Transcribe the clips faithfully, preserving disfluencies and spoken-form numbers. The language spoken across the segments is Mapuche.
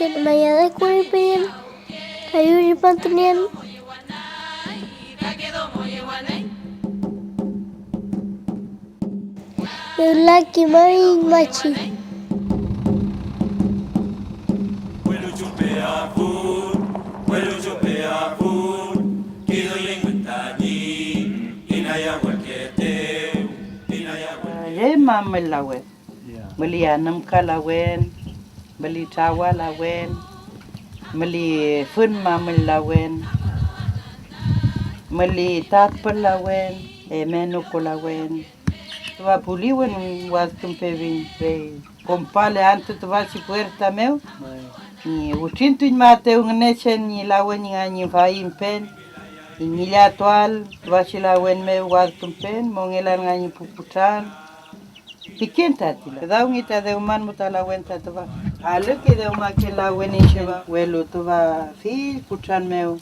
Mayade kuri püllün, kayu tripantu nien. Wüla kimaiñ machi. Re mamüll lawen, müli anümka lawen, müli trawa lawen, müli fün mamüll lawen, müli tapül lawen, emenuku lawen. Tüfa puliwen wadkümpefiñ, fey konpale antü tüfachi puerta mew ñi witrintuñmaetew Ngünechen ñi lawen ñi fayimpen, ñi ngillatuael tüfachi lawen mew wadkümpen, mongelal nga ñi pu kutran. Piken tati la, küdawngey ta dewman mu ta lawen ta tüfa. Alüke dewmaken lawen iñche, welu tüfa fill kutran mew,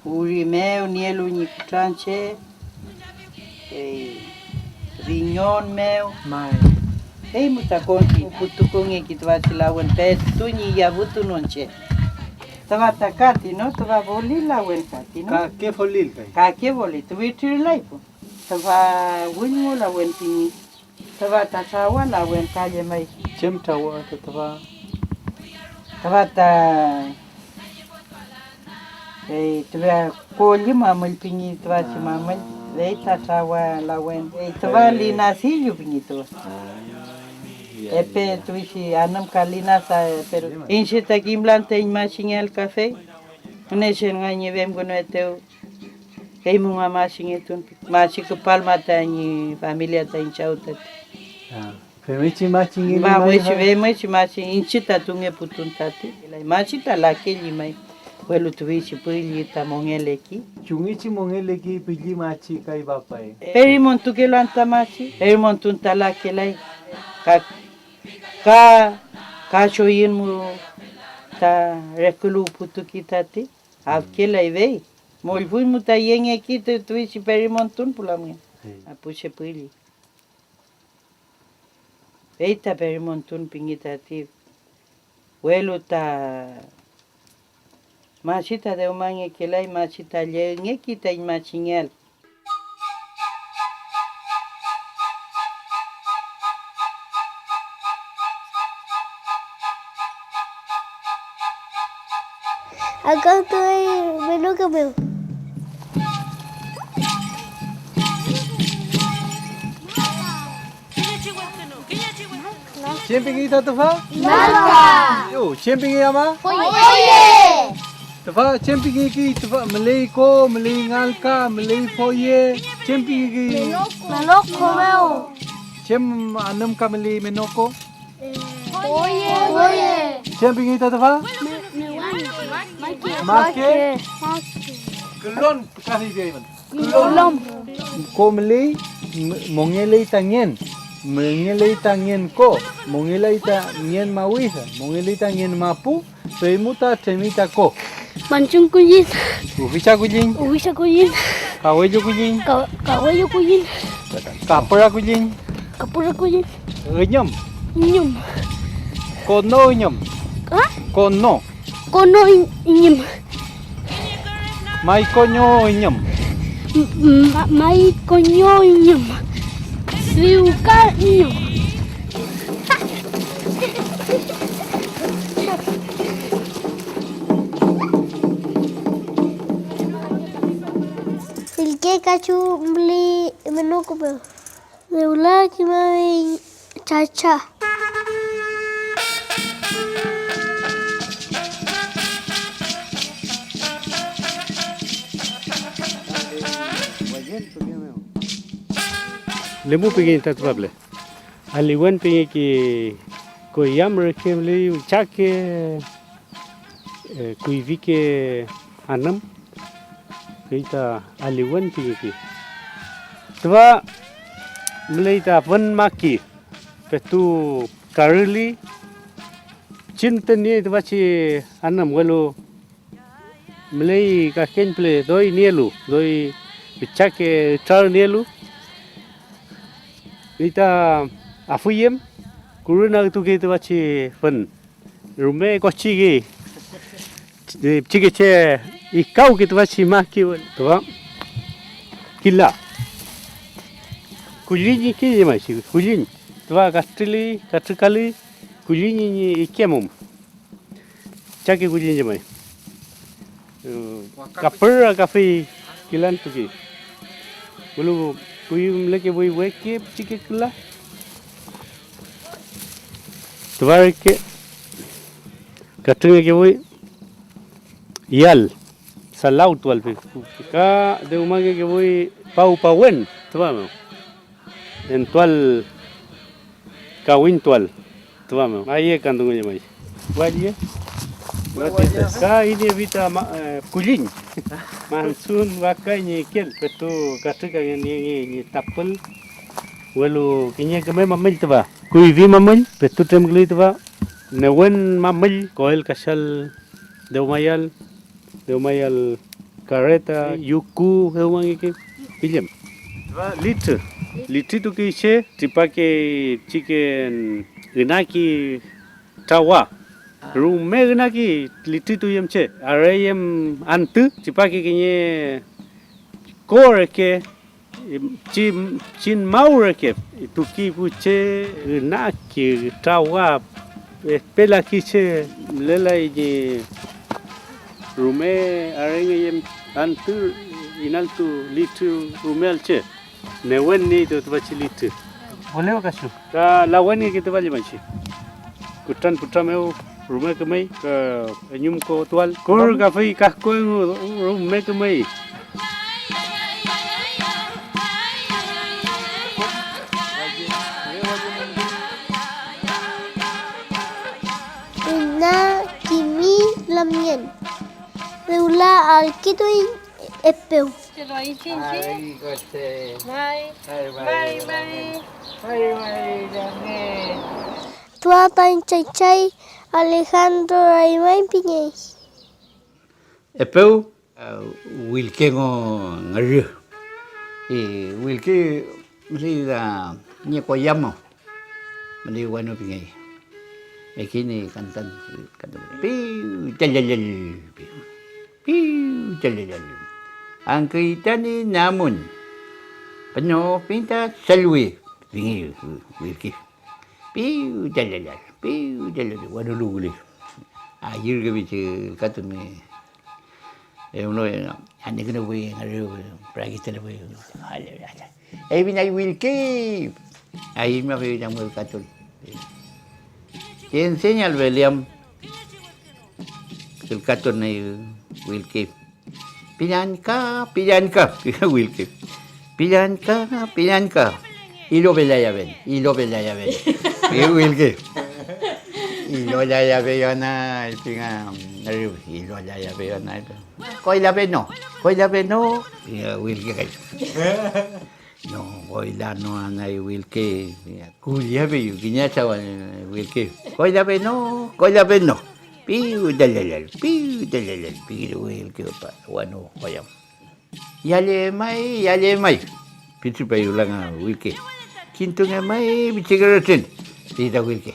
uri mew nielu ñi kutranche, ey, riñon mew. May. Fey mu ta konki putukongeki tüfachi lawen petu ñi yafütunon che. Tüfa ta kati, no? Tüfa folil lawen kati, no? Kake folil kay. Kake folil, tüfa trirlay pu. Tüfa wüñmu lawen pimi. Tüfa ta trawa lawen ka llemay. Chem trawa ta tüfa? Tüfa ta, ey, tüfa kollü mamüll pingi tüfachi mamüll, fey ta trawa lawen. Ey, tüfa linasillu pingi tüfa. Epe tüfachi anümka linasa, pero iñche ta kimlan taiñ machingeael kafey. Ngünechen nga ñi femkünuetew. Eymün nga machingetun, machi küpalma tañi familia taiñ chaw tati. Ah, femngechi machingeli may. Femngechi, femngechi machi iñche ta tungeputun tati. Machi ta lakelli may, welu tüfeychi pülli ta mongeleki. ¿Chumngechi mongeleki pülli machi kay papay? Perimontukelu anta machi, perimontun ta lakelay, ka, ka, ka choyün mu ta reküluwputuki tati. Afkelay fey, mollfüñ mu ta yengeki tüfeychi perimontun pu lamngen, pu che pülli. Fey ta perimontun pingi tati, welu ta machi ta dewmangekelay, machi ta llengeki taiñ machingeael. Akawtuay menuka mew. ¿Chem pingey ta tüfa? Nalka. Yo, ¿chem pingey ama? Foye. Tüfa, ¿chem pingekey tüfa? Müley ko, müley ngalka, müley foye. ¿Chem pingekey? Menoko mew. ¿Chem anümka müley menoko? Foye. Foye. ¿Chem pingey ta tüfa? Make. Make. Külon, ka feypiaymün. Ko müley, m-, mongeley ta ngen, mongeley ta ngen ko, mongeley ta ngen mawida, mongeley ta ngen mapu, fey mu ta tremi ta ko. Manchun kulliñ. Ufisa kulliñ. Ufisa kulliñ. Kawellu kulliñ. Ka-, kawellu kulliñ. Kapüra kulliñ. Kapüra kulliñ. Üñüm. Üñüm. Kono üñüm. ¿Ah? Kono. Kono üñ-, üñüm. May koño üñüm. M-, ma-, may koño üñüm. Fiwka üñüm. Ülke kachu müley menoko mew. Fewla kimaiñ chacha. Lemu pingey ta tüfa püle. Aliwen pingeki koyam reke müley, chake, eh, kuyfike anüm, fey ta aliwen pingeki. Tüfa müley ta fün maki, petu karüli, chin müten niey tüfachi anüm, welu müley kakeñ püle doy nielu, doy pichake ütrar nielu, fey ta afüyem kurünagtukey tüfachi fün. Rume kochiki. Pichikeche ikawke tüfachi maski tüfa. Kila. Kulliñ ike llemay, kulliñ. Tüfa katrüli, katrükali, kulliñ ñi ikemum. Chake kulliñ llemay. Kapür akafey kilantuki. Welu kuyu mülekefuy weke pichike küla. Tüfa reke katrüngekefuy yal, salawtual pi, ka dewmangekefuy pawpawen tüfa mew, entual, kawiñtual tüfa mew. Ayekan dungu llemay. Walle. Ka iniefi ta ma-, eh, kulliñ. Mansun waka ñi ikel, petu katrükangen niengey ñi tapül, welu kiñe küme mamüll tüfa. Kuyfi mamüll, petu tremküley tüfa. Newen mamüll, koel kachal dewmayal, dewmayal kareta, yuku dewmangeke, pillem. Tüfa litrü, litrituke iche, tripake chiken ünaki trawa. Rume ünaki litrituy em che, arey em antü, tripake kiñe ko reke, chin, chin maw reke, tuki pu che, ünaki trawa, espelaki che, mülelay ñi rume arengey em antü inaltu litrü rumeal che. Newen niey ta tüfachi litrü. Wülew kasu. Ka lawenngeke tüfa llemay che. Kutran putra mew rume kümey, ka eñumkotual. Kor kafey kasko engu rume kümey. Ina kimi lamngen. Fewla allkütuiñ epew. Ay, José. May, may, may. May, may, may. Tüfa taiñ chaychay Alejandro Raymay pingey. Epew, ah, wilkengo ngürü. Y wilke müley ta ñi koyamo. Müley wenu pingey. Ekini kantan, kantan. Piw challalal, piw. Piw challalal. Angküy tani namun. Püno pinta salwi. Pingey wilki. Piw challalal, piw challalal. Wenu luguli. Ayürkefi che katun mi. Eh, uno, eh, anükünuwi, ngari, prakistelewi, ale, ale. Eymi nay wilki. Aymi afi ñi wilkatun. Ti enseñal beliam. Wilkatun nay wilki. Pillanka, pillanka, wilki. Pillanka, pillanka. Ilo pelayaben, ilo pelayaben. Wilki. Ilo layabe yona, pinga, ilo layabe yona. Koylape no, koylape no, ya, wilke kay. No, koyla no anay wilke, ya, kullape yu, kiñe chawa, wilke. Koylape no, koylape no. Piw dallalal, piw dallalal, piw wilke pa, wanu, koyam. Yallemay, yallemay, pitripayu langa wilke. Kintungemay pichike rütren, pi ta wilke.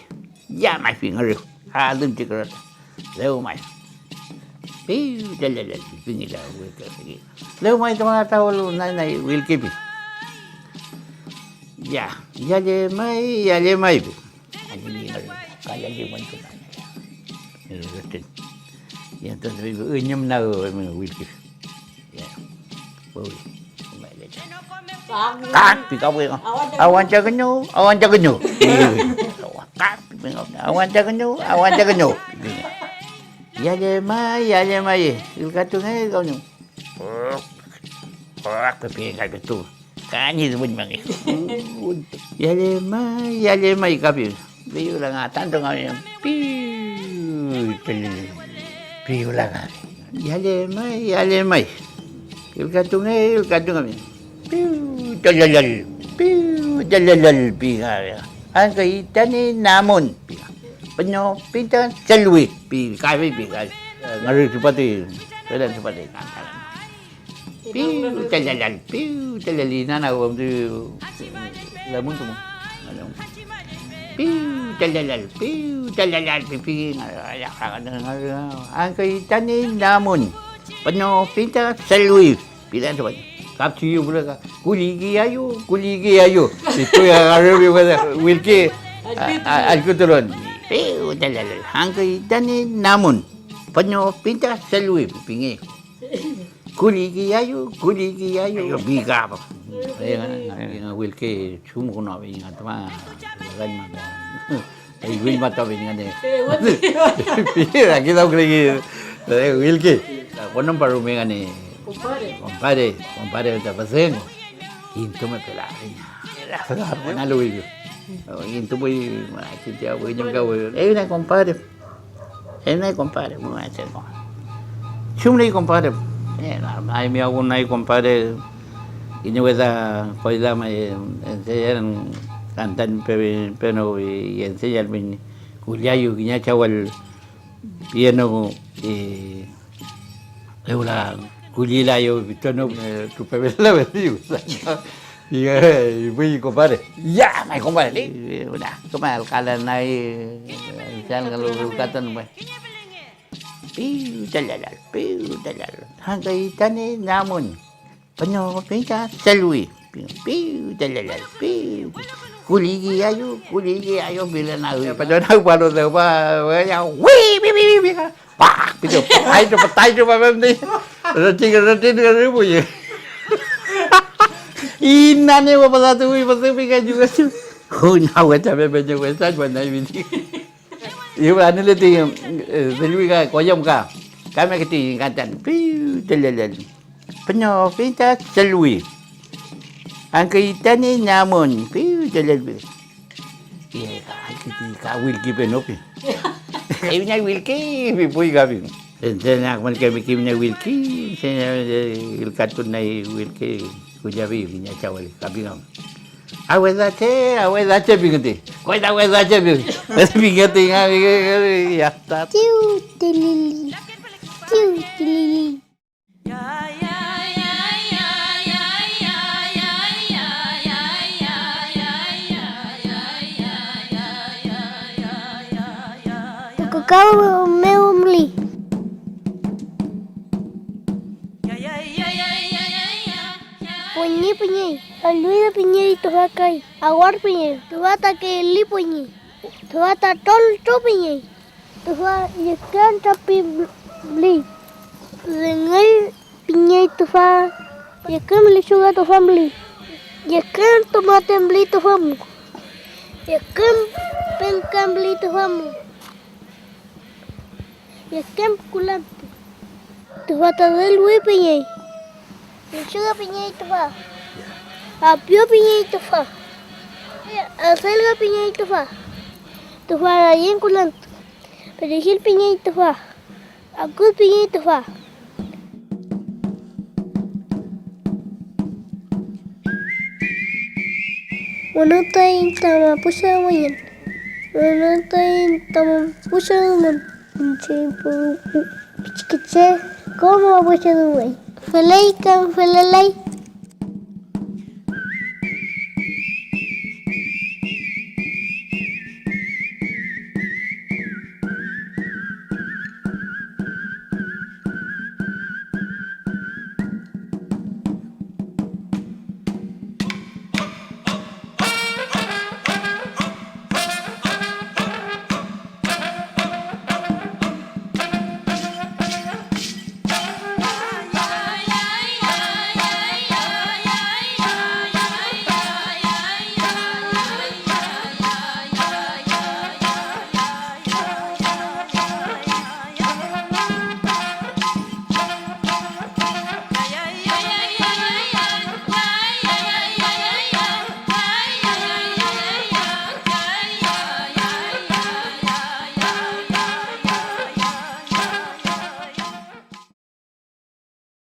Yamay pingürü, alün ti kürüta. Dewmay. Piw, lelelel, pingi ta wilke. Dewmay tuma ta welu nay, nay wilke pi. Ya, yallemay, yallemay pi. Ani pingürü, ka yallemay pi. Rütren. Y entonces, üñüm na wilke. Kak, pika, bueno. Aguanta küñu, aguanta küñu. Kak, pika, aguanta küñu, aguanta küñu. Yallemay, yallemay, ülkatunge, kañu. Pika, petu. Kañi, buñmange. Yallemay, yallemay, kapi. Piwla nga, tanto nga, piw, telele, piwla nga. Yallemay, yallemay. Ülkatunge, ülkatunge. Piw, telelel, piw, telelel, pi nga. Angka itani namun, pi nga. Pino, pinta, selwi, pi, kafi, pi, kafi. Ngari tupati, pelan tupati. Piw, telelel, piw, telelel, inana, wamtu, lamuntu mo. Piw talalal, piw talalal, pipi. Angkay tani namun. Pano pinta salwi. Pila to. Kapchi yu pula ka. Kuliki ayu, kuliki ayu. Itu ya agarre mi wada. Wilki. Alkutulon. Piw talalal. Angkay tani namun. Pano pinta salwi. Pingi. Kuliki ayu, kuliki ayu. Ayu pika. Wilki chumu no pinga tuma. Ay, wilma to pinga ne. Pira, kita kuliki. Wilki. Kono paru pinga ne. Compadre, compadre, te pasengo. Quinto me pela. Ana lo wilki. Quinto muy, ay, quinto muy nunca. Ay, una compadre. Ene, compadre, mu ese, compadre. Chumley, compadre. Eh, na, ay, mi agun ay, compadre. Kiñe wesa koyla may enseñaran kantan pe-, peno y enseñalmi kullayu kiñe chawel pieno y Ewla kullilayu, pitronu, eh, trupepela, digo, y, eh, y fui, compadre. Ya, may compadre, li, una, como alcalde, nay, eh, salga los gatos, pues. Piu, talala, piu, talala. Hangka itane, namun. Pano, pinta, salwi. Piu, piu, talala, piu. Kuliki ayu, kuliki ayu, pila na, pano na, pano de, pa, ya, wi, wi, wi, wi, wi. Pa, pito, patay to, patay to, pa, pem, di. Rati, rati, rati, rati, puye. Inane, wa, pa, tu, wi, pa, tu, wi, ka, ju, ka, ju. Hu, na, wa, ta, pe, pe, ju, wa, ta, wa, na, wi, di. Yu, anile, ti, eh, de, wi, ka, koyom, ka. Kame, ke, ti, ka, tan. Pi, te, le, le. Pino, pinta, selwi. Angke, itani, namon. Pi, te, le, le. Ye, ay, ki, ki, ka wilki penofi. Kay wiñay wilki, pi puy kapi. Entonces, na, como que mi, ki wiñay wilki, se, el cartón nay wilki, kuyafi, wiñay chawali, kapi no. Awedache, awedache, pingati. Cuenta, awedache, pingati. Pingati, ya, ya, ya, ya está. Tiu, tilili. Tiu, tilili. Tukukaw mew müley. Poñi püñeñ, Alwida püñeñ tüfa kay, Awar püñeñ, tüfa ta Kelly püñeñ, tüfa ta Toltro püñeñ. Tüfa yeken trapi müley. Rüngüy püñeñ tüfa. Yeken lechuga tüfa müley. Yeken tomate müley tüfa mu. Yeken penka müley tüfa mu. Yeken kulantu. Tüfa ta delwi püñeñ. Lechuga püñeñ tüfa. Apio püñeñ tüfa. Aselga püñeñ tüfa. Tüfa rayen kulantu. Perejil püñeñ tüfa. Akut püñeñ tüfa. Wünütuaiñ ta mapuche dungun. Wünütuaiñ ta mapuche dungun. Iñche pu pichikeche, kom mapuche dunguay. Feley kam felelay.